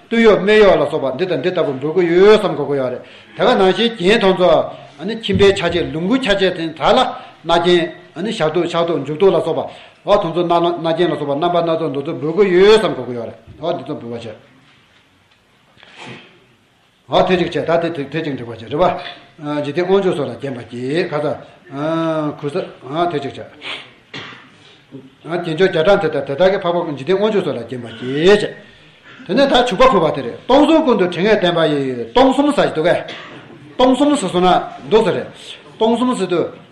སྟོད་གཡོགས་སྨད་གཡོགས་ལ་སོགས་པ་འདི་དང་འདི་ལྟ་བུ་འབུལ་གྱི་ཡོད་བསམ་དགོས་ཀྱི་ཡོད་རེད། དེ་ག་ནང་བཞིན་རྒྱན་དེ་ཚོ་ཨ་ནི་ཁྱིམ་པའི་ཆ་བྱད་ལོངས་སྐུའི་ཆ་བྱད་དེ་དག་ལ་རྣ་རྒྱན་ཨ་ནི་ཞབས་གདུབ་ཕྱག་གདུབ་མཇུག་གདུབ་ལ་སོགས་པ། འོ་དེ་ཚོ་རྣ་རྣ་རྒྱན་ལ་སོགས་པ་རྣམ་པ་སྣ་ཚོགས་འདི་ཚོ་འབུལ་གྱི་ཡོད་བསམ་དགོས་ཀྱི་ཡོད་རེད། འོ་འདི་ཚོ་འབུལ་བ་བྱས། འོ་དེ་གཅིག་བྱས། ད་དེ་དེ་དེ་གཅིག་འགྲིག་པ་བྱས་རེད་བ། འཇིག་རྟེན་དབང་ཕྱུག་སོགས་ལ་བརྒྱན་པར་བགྱི། ཁ་ས་གུ་ས་འོ་དེ་གཅིག་བྱས། རྒྱན་མཆོག་བརྒྱ་ཕྲག་དེ་དག་དེ་དག་གིས་འཕགས་པ་འཇིག་རྟེན་དབང་ཕྱུག་སོགས་ལ་བརྒྱན་པར་བགྱི་བྱས། དེ་ནས་ད་བྱུག་པ་ཕུལ་བ་དེ་རེད། སྟོང་གསུམ་ཀུན་ཏུ་དྲི་ངད་བདེན་པ་ཡི། སྟོང་གསུམ་ཟེར་གྱི་འདུག་གས། སྟོང་གསུམ་ཟེར་སོང་ན་འདུག་ཟེར་རེད། སྟོང་གསུམ་ཟེར་དུས།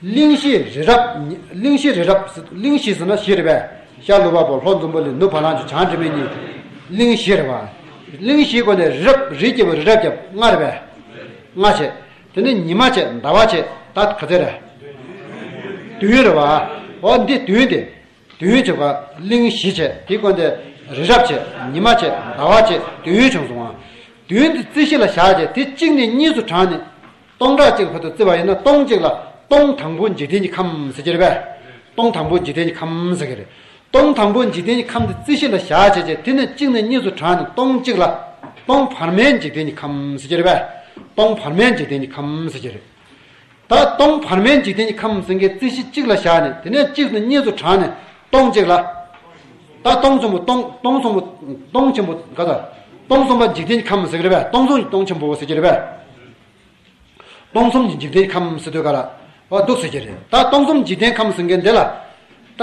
གླིང་བཞི་རི་རབ། གླིང་བཞི་རི་རབ། གླིང་བཞི་ཟེར་ན་བཞི་རེད་པས། ཤར་ལུས་འཕགས་པོ། ལྷོ་འཛམ་བུ་གླིང་། ནུབ་བ་ལང་སྤྱོད། བྱང་དྲི་མེད་གཉིས། གླིང་བཞི་རེད་པ། གླིང་བཞིའི་སྒོ་ནས་རི་རབ། རི་རྒྱལ་པོ་རི་རབ་རྒྱལ་པོ་ལྔ་རེད་པས། ལྔ་བྱས། དེ་ནས་ཉི་མ་བྱས། ཟླ་བ་བྱས། ད་ག་ཚོད་རེད། བདུན་རེད་པ། འོ་འདི་བདུན་དེ། བདུན་བྱས་པ། གླིང་བཞི་བྱས། དེའི་སྒོ་ནས་རི་རབ་བྱས། ཉི་མ་བྱས། ཟླ་བ་བྱས། བདུན་བྱུང་སོང་བ། བདུན་དེ་རྩིས་གཞི་ལ་བཞག་བྱས། དེ་གཅིག་ནས་གཉིས་སུ་བགྲངས་ནས། སྟོང་ཕྲག་གཅིག་བར་དུ་བརྩི་བ་ཡིན་ན། སྟོང་གཅིག་ལ་སྟོང་དང་པོ་འཇིག་རྟེན་གྱི་ཁམས་ཟེར་གྱི་རེད་པས། སྟོང་དང་པོ་འཇིག་རྟེན་གྱི་ཁམས་ཟེར་གྱི་རེད། སྟོང་དང་པོ་འཇིག་རྟེན་གྱི་ཁམས་དེ་རྩིས་གཞི་ལ་བཞག་བྱས་བྱས། དེ་ནས་གཅིག་ནས་གཉིས་སུ་བགྲངས་ནས་སྟོང་གཅིག་ལ་སྟོང་བར་མའི་འཇིག་རྟེན་གྱི་ཁམས་ཟེར་གྱི་རེད་པས། སྟོང་བར་མའི་འཇིག་རྟེན་གྱི་ཁམས་ཟེར་གྱི་རེད། ད་སྟོང་བར་མའི་འཇིག་རྟེན་གྱི་ཁམས་ཟེར་མཁན་རྩིས་གཞི་གཅིག་ལ་བཞག་ནས། དེ་ནས་གཅིག་ནས་གཉིས་སུ་བགྲངས་ནས་སྟོང་གཅིག་ལ། ད་སྟོང་གསུམ་པོ། སྟོང་སྟོང་གསུམ་པོ། སྟོང་ཆེན་པོ་ག་ཚ། སྟོང་གསུམ་པ་འཇིག་རྟེན་གྱི་ཁམས་ཟེར་གྱི་རེད་པས། སྟོང་གསུམ་གྱི་སྟོང་ཆེན་པོ་ཟེར་གྱི་རེད་པས། སྟོང་གསུམ་གྱི་འཇིག་རྟེན་ཁམས་ཟེར་དུས་ག་ལ། འོ་འདུག་ཟེར་གྱི་རེད། ད་སྟོང་གསུམ་འཇིག་རྟེན་ཁམས་ཟེར་མཁན་འདི་ལ། ད་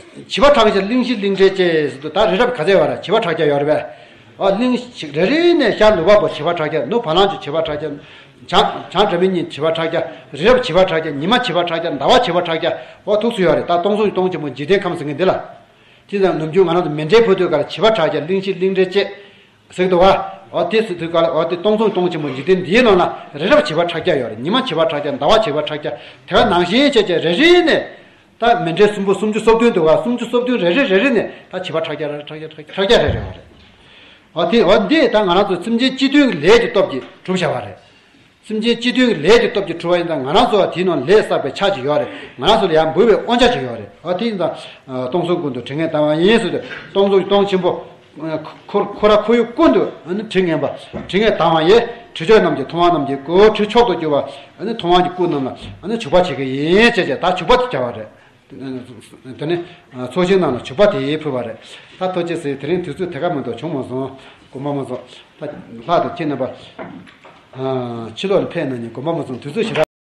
བྱེ་བ་ཕྲག་བརྒྱ། གླིང་བཞི་གླིང་ཕྲན་བཅས་ཟེར་དུས། ད་རི་རབ་ག་ཚད་ཡོད་རེད། བྱེ་བ་ཕྲག་བརྒྱ་ཡོད་རེད་པས། འོ་གླིང་རེ་རེ་ནས་ཤར་ལུས་འཕགས་པོ་བྱེ་བ་ཕྲག་བརྒྱ། ནུབ་བ་ལང་སྤྱོད་བྱེ་བ་ཕྲག་བརྒྱ། བྱང་བྱང་དྲི་མེད་གཉིས་བྱེ་བ་ཕྲག་བརྒྱ། རི་རབ་བྱེ་བ་ཕྲག་བརྒྱ། ཉི་མ་བྱེ་བ་ཕྲག་བརྒྱ། ཟླ་བ་བྱེ་བ་ཕྲག་བརྒྱ། འོ་འདུག་སེ་ཡོད་རེད། ད་སྟོང་གསུམ་གྱི་སྟོང་ཆེན་པོ་འཇིག་རྟེན་ཁམས་ཟེར་མཁན་འདི་ལ། དེ་ཙམ་ནམ་རྒྱུན་ང་རང་ཚོ་མཎྜལ་ཕུལ་དུས་ག་ལ་བྱེ་བ་ཕྲག་བརྒྱ། གླིང་བཞི་གླིང་ཕྲན་བཅས་ཟེར་གྱི་འདུག་བ། འོ་དེ་ཟེར་དུས་ག་ལ། འོ་དེ་སྟོང་གསུམ་སྟོང་ཆེན་པོ་འཇིག་རྟེན་འདིའི་ནང་ལ་རི་རབ་བྱེ་བ་ཕྲག་བརྒྱ་ཡོད་རེད། ཉི་མ་བྱེ་བ་ཕྲག་བརྒྱ། ཟླ་བ་བྱེ་བ་ཕྲག་བརྒྱ། དེ་ག་ནང་བཞིན་བྱས་བྱས་རེ་རེ་ནས། ད་མཎྜལ་སུམ་བུ་སུམ་ཅུ་སོ་བདུན་འདུག་བ། སུམ་ཅུ་སོ་བདུན་རེ་རེ་རེ་རེ་ནས་ད་བྱེ་བ་ཕྲག་བརྒྱ་རེ་ཕྲག་བརྒྱ་ཕྲག་བརྒྱ་རེ་རེ་ཡོད་རེད། འོ་དེ་འོ་འདི་ད་ང་རང་ཚོ་སེམས་ཅན་སྤྱི་མཐུན་གྱི་ལས་ཀྱི་སྟོབས་ཀྱིས་གྲུབ་བྱ་བ་རེད། སེམས་ཅན་སྤྱི་མཐུན་གྱི་ལས་ཀྱི་སྟོབས་ཀྱིས་གྲུབ་པ་ཡིན་ཙང་། ང་རང་ཚོ་ལ་དེའི་ནང་ལས་བསགས་པའི་ཆ་ཅིག་ཡོད་རེད། ང་རང་ཚོ་ལ་ཡང་འབུལ་བའི་དབང་ཆ་ཅིག་ཡོད་རེད། འོ་དེ་ཡིན་ཙང་སྟོང་གསུམ་ཀུན་ཏུ་དྲི་ངད་ལྡང་བ་ཡིན་ཟེར་དུས། སྟོང་གསུམ་གྱི་སྟོང་ཆེན་པོ། ཁོ་ཁོ་ར་ཁོར་ཡུག་ཀུན་ཏུ་ཨ་ནི་དྲི་ངན་པ། དྲི་ངད་ལྡང་བ་ཡི། དྲི་མཆོག་རྣམས་ཀྱིས་མཐོང་བ་རྣམས་ཀྱི་སྒོ་དྲི་མཆོག་ཏུ་གྱུར་པ། ཨ་ནི་མཐོང་བ་གྱི་སྐུ་རྣམས་ལ་ཨ་ནི་བྱུག་པ་བྱེད་ཀྱི་ཡིན་ཅེས་བྱས། ད་བྱུག་པ་དེ་བྱ་བ་རེད། དེ་ནས་ཚོགས་ཞིང་ནང་ལ་བྱུག་པ་དེ་ཕུལ་བ་རེད། ད་ཐུགས་རྗེ་ཆེ། དེ་རིང་དུས་ཚོད་དེ་ག་མི་འདུག་བྱུང་མ་སོང་། དགོངས་པ་མ་ཚོམས། ད་ལྷག་ཏུ་ཁྱེད་རྣམ་པ་ཕྱི་ལོགས་ལ་ཕེབས་གནང་མཁན་དགོངས་པ་མ་ཚོམས། དུས་ཚོད་ཞེ་དྲག